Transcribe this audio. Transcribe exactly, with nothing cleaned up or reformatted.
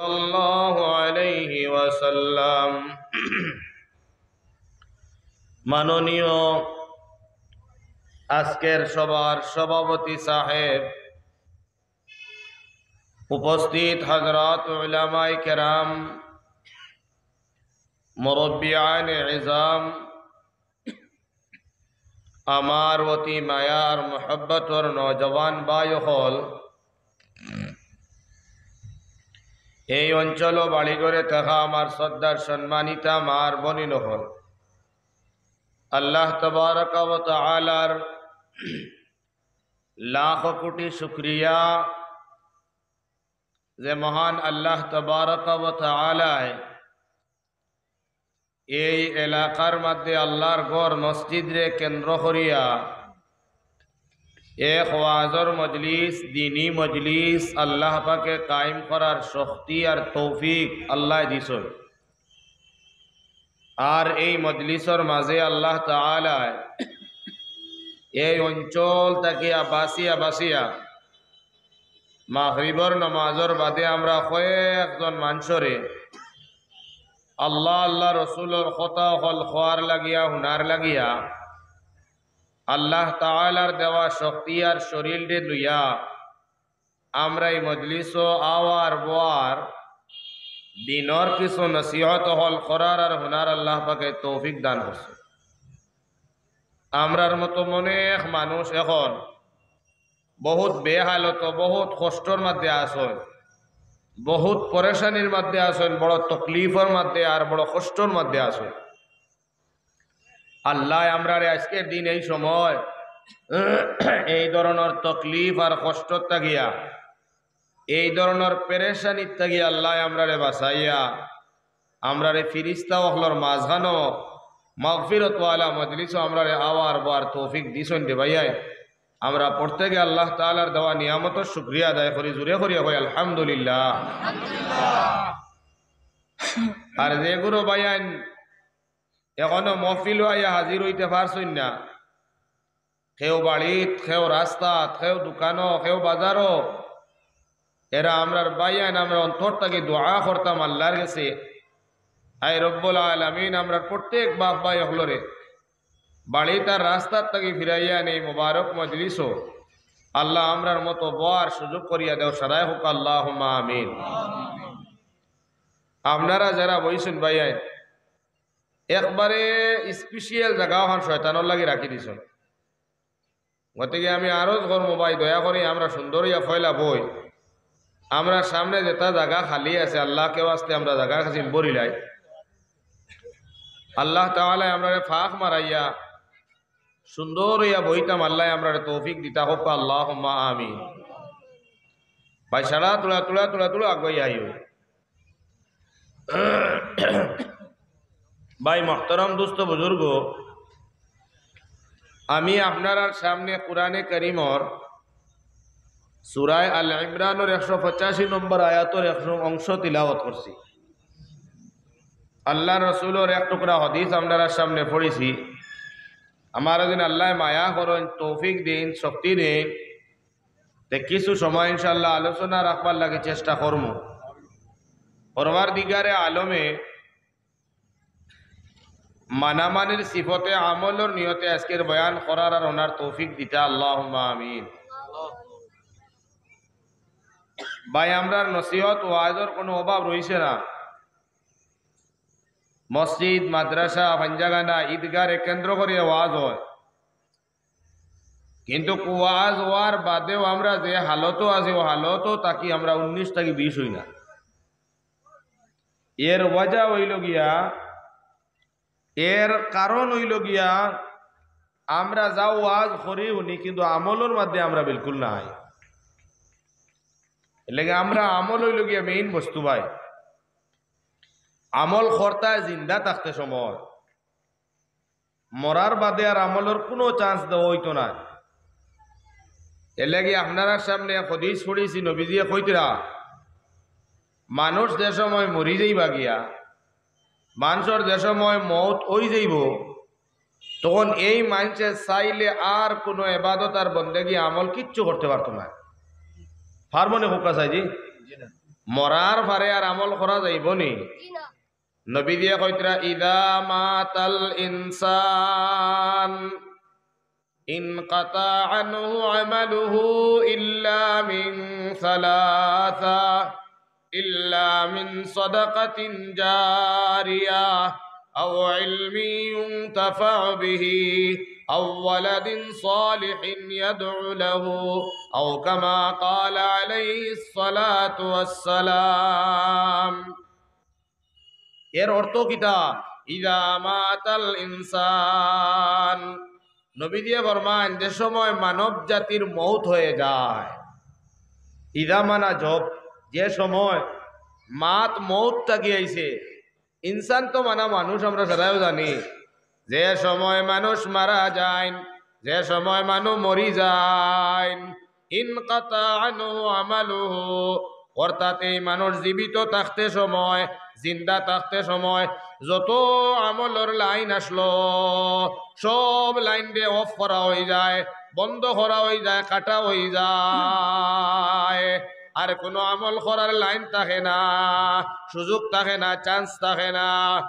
সাল্লাল্লাহু আলাইহি ওয়াসাল্লাম। মাননীয় আজকের সভার সভাপতি সাহেব, উপস্থিত হযরত উলামায়ে কেরাম, মুরব্বিয়ানে ইজাম, আমার অতি মায়ার মহব্বতর নওজোয়ান ভাই অকল, এই অঞ্চল ও বাড়িঘরে থাকা আমার শ্রদ্ধার সম্মানিতা মা আর বইন অকল, আল্লাহ তাবারাকা ওয়া তাআলার লাখ কোটি শুকরিয়া যে মহান আল্লাহ তাবারাকা ওয়া তাআলায় এই এলাকার মধ্যে আল্লাহর ঘর মসজিদরে কেন্দ্র করিয়া এক ওয়াজর মজলিস, দ্বীনি মজলিস আল্লাহ পাকে কায়েম করার শক্তি আর তৌফিক আল্লায় দিছইন। আর এই মজলিসর মাঝে আল্লাহ তাআলায় এই অঞ্চল থাকিয়া বাছিয়া বাছিয়া মাগরিবর নামাজর বাদে আমরা কয়েকজন মানষরে আল্লাহ, আল্লাহ রসুলর কথা অকল কওয়ার লাগিয়া, হুনার লাগিয়া, আল্লাহ তাআলার দেওয়া শক্তি আর শরীলরে লইয়া আমরা এই মজলিসো আওয়ার বওয়ার, দ্বীনর কিছু নসিহত অকল করার আর হুনার আল্লাহ পাকে তৌফিক দান করছইন। আমরার মতো অনেক মানুষ এখন বহুত বেহালত, বহুত কষ্টর মধ্যে আছইন, বহুত পরেশানির মধ্যে আছইন, বড় তকলিফর মধ্যে আর বড় কষ্টর মধ্যে আছইন। আল্লায় আমরারে আজকের দিন এই সময় এই ধরনর তকলিফ আর কষ্ট থাকিয়া, এই ধরনর পেরেশানি থাকিয়া আল্লায় আমরারে বাঁচাইয়া আমরারে ফিরিস্তা অকলর মাঝখানো মাগফিরত ওয়ালা মজলিসো আমরারে আওয়ার বওয়ার তৌফিক দিছইন রে ভাইয়াইন। আমরা প্রত্যেকে আল্লাহ তাআলার দেওয়া নিয়ামতর শুকরিয়া আদায় করি, জোরে করি কই আলহামদুলিল্লাহ। আর যেগুলো ভাইয়াইন এখনো মহফিলো আইয়া হাজির অইতে পারছইন না, কেউ বাড়িত, কেউ রাস্তাত, কেউ দোকানো, কেউ বাজারো, এরা আমরার ভাইয়াইন, আমরা অন্তর থাকি দোয়া করতাম আল্লাহর গেছে, আয় রব্বুল আলামিন, আমরার প্রত্যেক বাপ ভাই অকলরে বাড়িত আর রাস্তাত থাকি ফিরাইয়া আনি এই মোবারক মজলিসো আল্লাহ আমরার মতো বওয়ার সুযোগ করিয়া দেও, সারাই হোক, আল্লাহুম্মা আমিন। আপনারা যারা বইছইন ভাইয়াইন, একবারে স্পেশাল জাগা অখান শয়তানর লাগি রাখি দিছইন। গতিকে আমি আরজ করমু ভাই, দয়া করি আমরা সুন্দর অইয়া পয়লা বই। আমরার সামনে যেটা জাগা খালি আছে, আল্লাহকে ওয়াস্তে আমরা জাগা খালি ভরিলাই। আল্লাহ তাআলায় আমরারে ফাঁক মারাইয়া সুন্দর অইয়া বইতাম, আল্লায় আমরারে তৌফিক দিতা হোক, আল্লাহুম্মা আমিন। ভাই সারা তুলা তুলা তুলা তুলা আগুয়াই আইও। ভাই মহতরম দোস্ত বুজুর্গ, আমি আপনারার সামনে কোরআনে করিমর সূরায়ে আল ইমরানর একশো পঁচাশি নম্বর আয়াতর এক অংশ তিলাওয়াত করছি। আল্লাহর রসুলর এক টুকরা হাদিস আপনারার সামনে পড়ছি। আমারে যেন আল্লায় মায়া করইন, তৌফিক দেইন, শক্তি দেইন, তে কিছু সময় ইনশাআল্লাহ আলোচনা রাখবার লাগি চেষ্টা করমু। পরওয়ারদিগারে আলমে মানামানির সিফতে আমলর নিয়তে আজকের বয়ান করার আর ওনার তৌফিক দিতা, আল্লাহুম্মা আমিন। ভাই, আমরার নসিহত ওয়াজর কোনো অভাব রইছে না। মসজিদ, মাদ্রাসা, পাঞ্জাখানা, ঈদগারে কেন্দ্র করিয়া ওয়াজ অয়, কিন্তু ওয়াজ অওয়ার বাদেও আমরা যে হালতো আছি, অউ হালতো থাকি আমরা উনিশ থাকি বিশ অই না। এর ওয়াজা অইলো গিয়া, এর কারণ অইলো গিয়া, আমরা যা ওয়াজ করি হুনি, কিন্তু আমলর মধ্যে আমরা বিলকুল নাই। এরলাগি আমরার আমল অইলো গিয়া মেইন বস্তু ভাই। আমল করতায় জিন্দা থাকতে সময়, মরার বাদে আর আমলর কুনু chance দেওয়া অইতো নায়। এরলাগি আপনারার সামনে এক হাদিস পড়ছি, নবীজিয়ে কইতরা, মানুষ যে সময় মরি যাইবা গিয়া, মানষর যে সময় মউত অই যাইবো, তখন এই মানষে চাইলে আর কুনু ইবাদত আর বন্দেগি আমল কিচ্ছু করতে পারতো নায়। পারবো নি কউক্কা চাই জি? মরার পরে আর আমল করা যাইবো নি? নবীজিয়ে কইতরা, "ইযা মাতাল ইনসান ইনকাতা আনহু আমালুহু ইল্লা মিন সালাসা, ইল্লা মিন সাদাকাতিন জারিয়া, আও ইলমিন ইউনতাফাউ বিহি, আও ওয়ালাদিন সালিহিন ইয়াদউ লাহু, আও কামা ক্বালা আলাইহিস সালাতু ওয়াস সালাম।" এর অর্থ কিতা? ইযা মাতাল ইনসান, নবীজিয়ে ফরমাইন, যে সময় মানব জাতির মউত হয়ে যায়, ইযা মানা জব, যে সময় মাত মউত থাকি আইছে, ইনসান তো মানা মানুষ, আমরা সারাইও জানি, যে সময় মানুষ মারা যাইন, যে সময় মানুষ মরি যাইন, ইনকাতা আনহু আমালুহু, অর্থাৎ এই মানুষ জীবিত থাকতে সময়, জিন্দা থাকতে সময় যত আমলর লাইন আসলো, সব লাইনরে অফ করা অইযায়, বন্ধ করা অইযায়, কাটা অইযায়। আর কোনো আমল করার লাইন থাকে না, সুযোগ থাকে না, চান্স থাকে না।